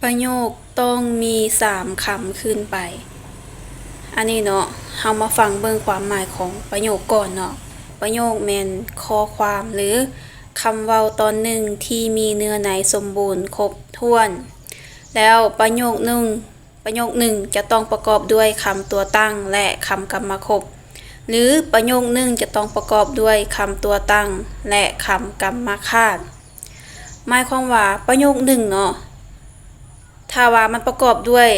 ປະໂຫຍກຕ້ອງມີສາມຄຳຂຶ້ນໄປ. ອັນນີ້ເນາະ, ເຮົາມາຟັງເບິ່ງຄວາມໝາຍຂອງປະໂຫຍກກ່ອນເນາະ. ປະໂຫຍກແມ່ນຂໍ້ຄວາມ ຫຼື ຄຳເວົ້າຕອນໜຶ່ງທີ່ມີເນື້ອໃນສົມບູນຄົບຖ້ວນ. ແລ້ວປະໂຫຍກໜຶ່ງ, ປະໂຫຍກໜຶ່ງຈະຕ້ອງປະກອບດ້ວຍຄຳຕົວຕັ້ງ ແລະ ຄຳກຳມະຄົບ, ຫຼື ປະໂຫຍກໜຶ່ງຈະຕ້ອງປະກອບດ້ວຍຄຳຕົວຕັ້ງ ແລະ ຄຳກຳມະຄາດ. ໝາຍຄວາມວ່າປະໂຫຍກໜຶ່ງເນາະ, ຖ້າວ່າມັນປະກອບດ້ວຍ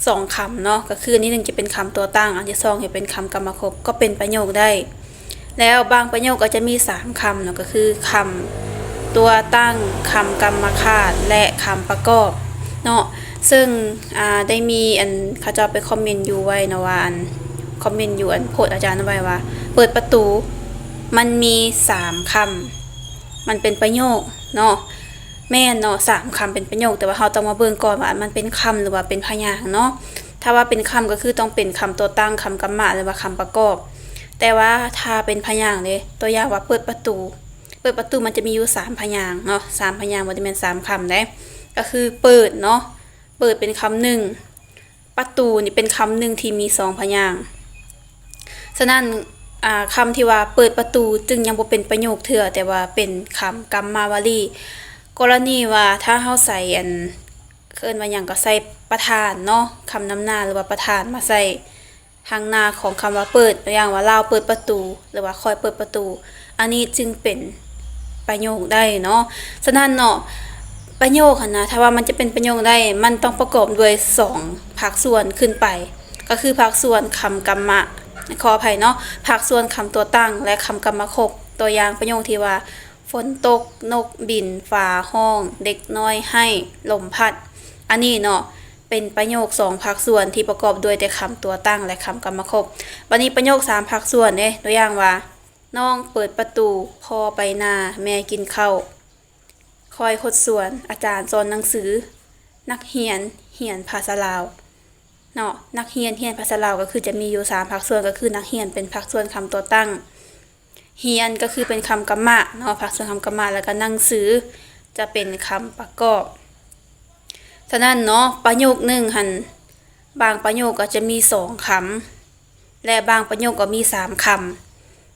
ສອງຄຳເນາະ, ກໍຄືອັນທີໜຶ່ງຈະເປັນຄຳຕົວຕັ້ງ, ອັນທີສອງຈະເປັນຄຳກຳມະຄົບ, ກໍເປັນປະໂຫຍກໄດ້. ແລ້ວບາງປະໂຫຍກກໍຈະມີສາມຄຳເນາະ, ກໍຄືຄຳຕົວຕັ້ງ, ຄຳກຳມະຄາດ ແລະ ຄຳປະກອບເນາະ. ເຊິ່ງ ອ່າ ໄດ້ມີອັນ ເຂົາເຈົ້າໄປຄອມເມັນຢູ່ໄວ້ເນາະວ່າ ອັນ ຄອມເມັນຢູ່ອັນໂພສອາຈານໄວ້ວ່າ ເປີດປະຕູ ມັນມີສາມຄຳ ມັນເປັນປະໂຫຍກເນາະ. ແມ່ນເນາະ, ສາມຄຳເປັນປະໂຫຍກ, ແຕ່ວ່າເຮົາຕ້ອງມາເບິ່ງກ່ອນວ່າມັນເປັນຄຳ ຫຼືວ່າເປັນພະຍາງເນາະ. ຖ້າວ່າເປັນຄຳກໍຄືຕ້ອງເປັນຄຳຕົວຕັ້ງ, ຄຳກຳມະ ຫຼືວ່າຄຳປະກອບ. ແຕ່ວ່າຖ້າເປັນພະຍາງເດ້, ຕົວຢ່າງວ່າເປີດປະຕູ, ເປີດປະຕູມັນຈະມີຢູ່ສາມພະຍາງເນາະ, ສາມພະຍາງ, ບໍ່ໄດ້ແມ່ນສາມຄຳເດ້, ກໍຄືເປີດເນາະ, ເປີດເປັນຄຳໜຶ່ງ, ປະຕູນີ້ເປັນຄຳໜຶ່ງທີ່ມີສອງພະຍາງ. ສະນັ້ນ ອາ ຄຳທີ່ວ່າເປີດປະຕູຈຶ່ງຍັງບໍ່ເປັນປະໂຫຍກເທື່ອ, ແຕ່ວ່າເປັນຄຳກຳມະວະລີ. ກໍລະນີວ່າຖ້າເຮົາໃສ່ ອັນ ເອີ້ນວ່າຫຍັງ ກໍໃສ່ປະທານເນາະ, ຄຳນຳໜ້າ ຫຼືວ່າປະທານມາໃສ່ທາງໜ້າຂອງຄຳວ່າເປີດ, ຕົວຢ່າງວ່າ ລາວເປີດປະຕູ ຫຼືວ່າ ຂ້ອຍເປີດປະຕູ, ອັນນີ້ຈຶ່ງເປັນ ປະໂຫຍກໄດ້ເນາະ. ສະນັ້ນເນາະ, ປະໂຫຍກຫັ້ນນະ ຖ້າວ່າມັນຈະເປັນປະໂຫຍກໄດ້, ມັນຕ້ອງປະກອບດ້ວຍສອງພາກສ່ວນຂຶ້ນໄປ, ກໍຄືພາກສ່ວນຄຳກຳມະ, ຂໍອະໄພເນາະ, ພາກສ່ວນຄຳຕົວຕັ້ງ ແລະ ຄຳກຳມະຄົບ. ຕົວຢ່າງປະໂຫຍກທີ່ວ່າ ຝົນຕົກ, ນົກບິນ, ຟ້າຮ້ອງ, ເດັກນ້ອຍໄຫ້, ລົມພັດ, ອັນນີ້ເນາະ ເປັນປະໂຫຍກສອງພາກສ່ວນທີ່ປະກອບດ້ວຍແຕ່ຄຳຕົວຕັ້ງ ແລະ ຄຳກຳມະຄົບ. ບັດນີ້ປະໂຫຍກສາມພາກສ່ວນເດ້, ຕົວຢ່າງວ່າ ນ້ອງເປີດປະຕູ, ພໍ່ໄປນາ, ແມ່ກິນເຂົ້າ, ຂ້ອຍຫົດສວນ, ອາຈານສອນໜັງສື, ນັກຮຽນຮຽນພາສາລາວເນາະ. ນັກຮຽນຮຽນພາສາລາວກໍຄືຈະມີຢູ່ສາມພາກສ່ວນ, ກໍຄືນັກຮຽນເປັນພາກສ່ວນຄຳຕົວຕັ້ງ, ຮຽນກໍຄືເປັນຄຳກຳມະເນາະ, ພາກສ່ວນຄຳກຳມະ, ແລ້ວກໍໜັງສືຈະເປັນຄຳປະກອບ. ສະນັ້ນເນາະ, ປະໂຫຍກໜຶ່ງຫັ້ນ ບາງປະໂຫຍກກໍຈະມີສອງຄຳ ແລະ ບາງປະໂຫຍກກໍມີສາມຄຳ,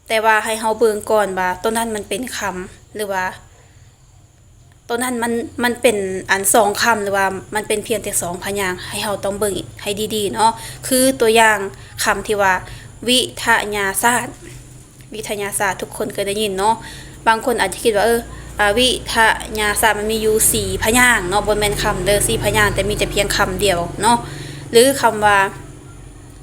ແຕ່ວ່າໃຫ້ເຮົາເບິ່ງກ່ອນວ່າໂຕນັ້ນມັນເປັນຄຳ ຫຼືວ່າໂຕນັ້ນມັນ ມັນເປັນອັນສອງຄຳ ຫຼືວ່າມັນເປັນພຽງແຕ່ສອງພະຍາງ, ໃຫ້ເຮົາຕ້ອງເບິ່ງໃຫ້ດີໆເນາະ. ຄືຕົວຢ່າງຄຳທີ່ວ່າ ວິທະຍາສາດ, ວິທະຍາສາດ ທຸກຄົນເຄີຍໄດ້ຍິນເນາະ. ບາງຄົນອາດຈະຄິດວ່າ ເອີ ອາ ວິທະຍາສາດມັນມີຢູ່ສີ່ພະຍາງເນາະ, ບໍ່ແມ່ນຄຳເດີ, ສີ່ພະຍາງ ແຕ່ມີແຕ່ພຽງຄຳດຽວເນາະ. ຫຼື ຄຳວ່າ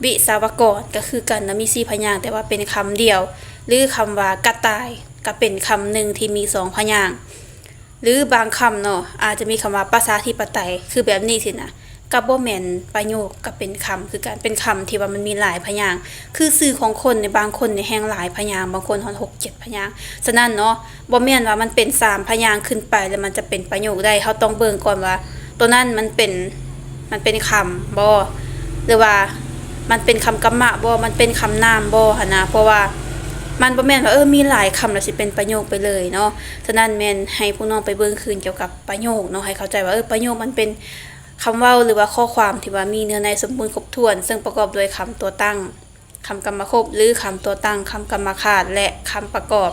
ວິສະວະກອນ ກໍຄືກັນນະ, ມີສີ່ພະຍາງ ແຕ່ວ່າເປັນຄຳດຽວ. ຫຼື ຄຳວ່າກະຕ່າຍ ກໍເປັນຄຳໜຶ່ງທີ່ມີສອງພະຍາງ. ຫຼື ບາງຄຳເນາະ ອາດຈະມີຄຳວ່າປະຊາທິປະໄຕ ຄືແບບນີ້ຊີ້ນະ, ກໍບໍ່ແມ່ນປະໂຫຍກ, ກໍເປັນຄຳຄືກັນ, ເປັນຄຳທີ່ວ່າມັນມີຫຼາຍພະຍາງ. ຄືຊື່ຂອງຄົນນີ້ ບາງຄົນນີ້ແຮ່ງຫຼາຍພະຍາງ, ບາງຄົນຮອດຫົກເຈັດພະຍາງ. ສະນັ້ນເນາະ, ບໍ່ແມ່ນວ່າມັນເປັນສາມພະຍາງຂຶ້ນໄປແລ້ວມັນຈະເປັນປະໂຫຍກໄດ້. ເຮົາຕ້ອງເບິ່ງກ່ອນວ່າ ໂຕນັ້ນມັນເປັນ ມັນເປັນຄຳບໍ່ ຫຼືວ່າມັນເປັນຄຳກຳມະບໍ່ ມັນເປັນຄຳນາມບໍ່ຫັ້ນນະ. ເພາະວ່າມັນບໍ່ແມ່ນວ່າ ເອີ ມີຫຼາຍຄຳແລ້ວຊິເປັນປະໂຫຍກໄປເລີຍເນາະ. ສະນັ້ນແມ່ນໃຫ້ພວກນ້ອງໄປເບິ່ງຄືນກ່ຽວກັບປະໂຫຍກເນາະ, ໃຫ້ເຂົ້າໃຈວ່າ ເອີ ປະໂຫຍກມັນເປັນຄຳເວົ້າ ຫຼືວ່າຂໍ້ຄວາມທີ່ວ່າມີເນື້ອໃນສົມບູນຄົບຖ້ວນ, ເຊິ່ງປະກອບດ້ວຍຄຳຕົວຕັ້ງ, ຄຳກຳມະຄົບ ຫຼື ຄຳຕົວຕັ້ງ, ຄຳກຳມະຄາດ ແລະ ຄຳປະກອບ.